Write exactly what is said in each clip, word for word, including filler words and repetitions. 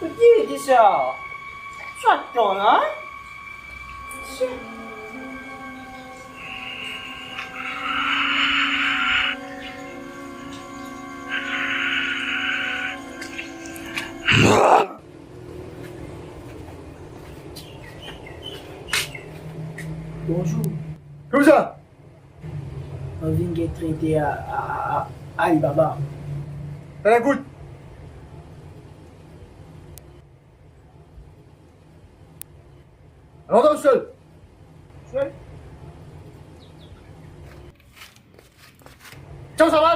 Ki li sa? Sa tann la? Bonzour. Kouma sa? Mo vinn get trete a, a, a, a Ali Baba. Tann enn kout. Al antre, sel. Sel. Tiens, sa va?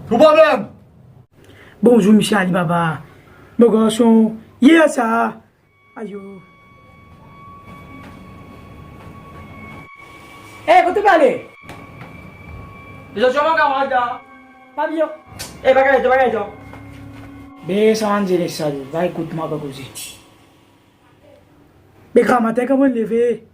Ki problem? Bonzour, misie Ali Baba. Mo garson, yer sa, ayo. Eh, kot to pe ale? Zot ti mo kamarad la. Pa bien. Eh, bagay to, bagay to. Be sa Angeles sa li, va ekout mwa pa koze. Be gramatin kouma leve.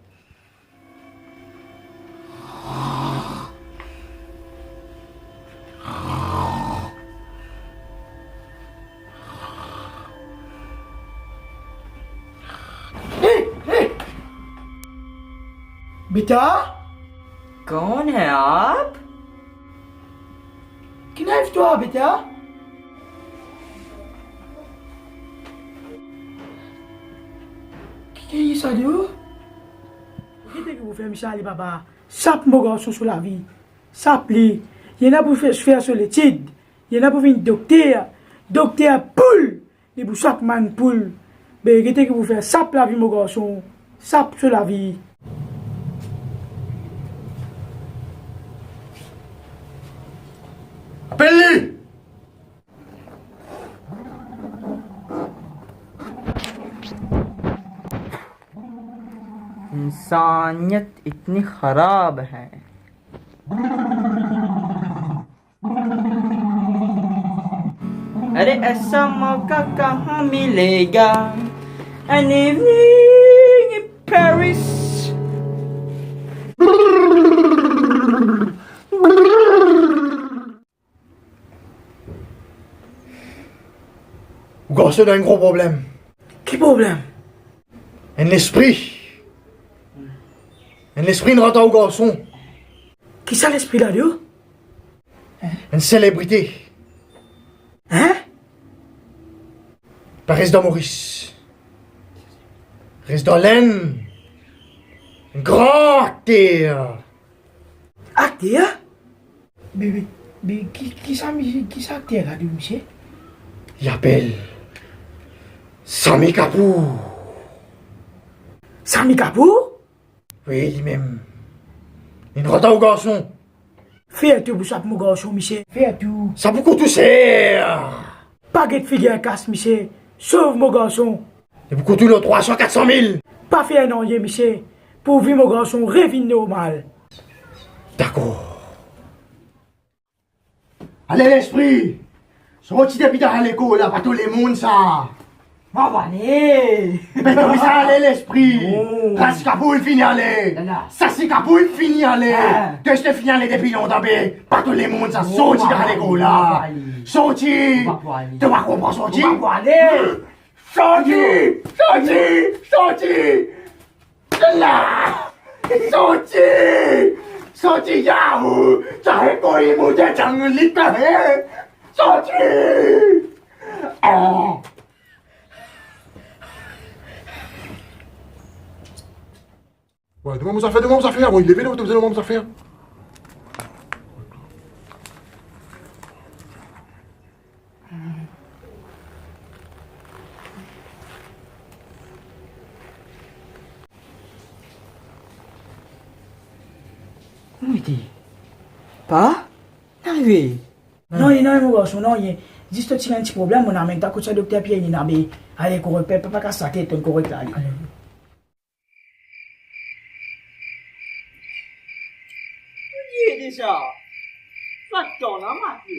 Hey, hey! Beta? कौन है आप? Ki ena twa, Beta? Ki, ki sa de ou? Gete ki pou fer misie Ali Baba. Sap mo garson so lavi. Sap li. Li ena pou fer, fer so letid. Li ena pou vinn dokter. Dokter poul. Li pou sap bann poul. Be gete ki pou fer, sap lavi mo garson. Sap so lavi. Apel li! इंसानियत इतनी खराब है। अरे ऐसा मौका कहाँ मिलेगा? An evening in Paris. Ou garson ena enn gro problem. Ki problem? Enn lespri. Enn lespri inn rant ar ou garson. Ki sa lespri la, li? Enn selebrite. Hein? Pa res dan Moris. Res dan Lenn. Enn gran akter. Akter? Be, be, be, ki, ki sa, misie, ki sa akter la, de misie? Li apel Sami Kapoor. Sami Kapoor? Wi, limem. Inn rant ar ou garson. Fer tou pou sap mo garson, misie. Fer tou. Sa pou kout ou ser. Pa get figir kas, misie. Sov mo garson. Li pou kout ou lor trwa san, kat san mil. Pa fer nanye, misie. Pourvi mo garson revinn normal. Dakor. Ale lespri! Sorti depi dan lekol la, pa to lemonn sa! Mo pa ale! Me to bizin ale lespri! Non. Sami Kapoor fini ale! Sami Kapoor fini ale! Ah. To ete fini ale depi lontan, be pa to lemonn sa, sorti dan lekol la! Mo pa ale. Sorti! Mo pa ale. To pa konpran, sorti! Mo pa ale. Sorti! Sorti! Sorti! La! Sorti! Sorti, yaou! Sa ekoli mo de tang li pe, hein? Sorti! Ah! Wi, donn mwa mo zafer, donn mwa mo zafer. Bon, li leve, donn mwa mo zafer. Kouma ete? Pa? Nanye arive? Non, nanye, mo garson, nanye. Zis to ti ena enn ti problem, mo amenn twa kot sa dokter Pierre, li ena be. Ale, korek, pa, pa kas latet, to korek la, ale. Ale. Kouma ete sa? Sa tann la, mate.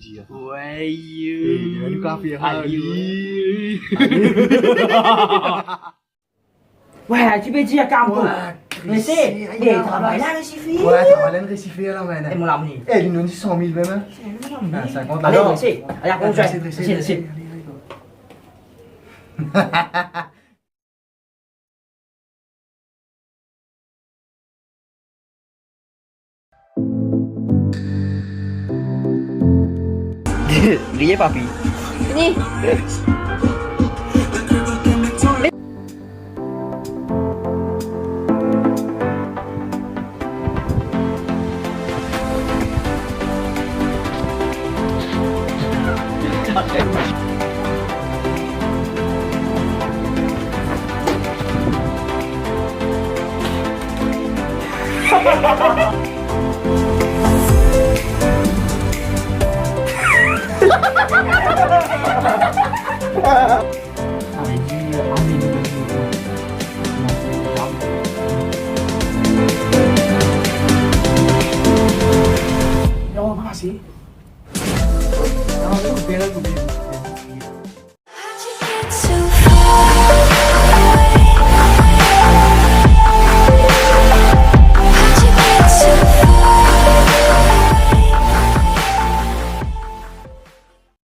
dir. Wey, eh, nou kafe, ale, wey. Wey, ti pe dir, Kampo. Wey, Chrissy, eh, travay la resi fer. Wey, travay la resi fer la, man. E mo lamonie? Eh, li donn san mil mem, hein. Ah, sinkant. Ale, la. Drese, drese, ale, ale, ale. Griye, papi. Vini.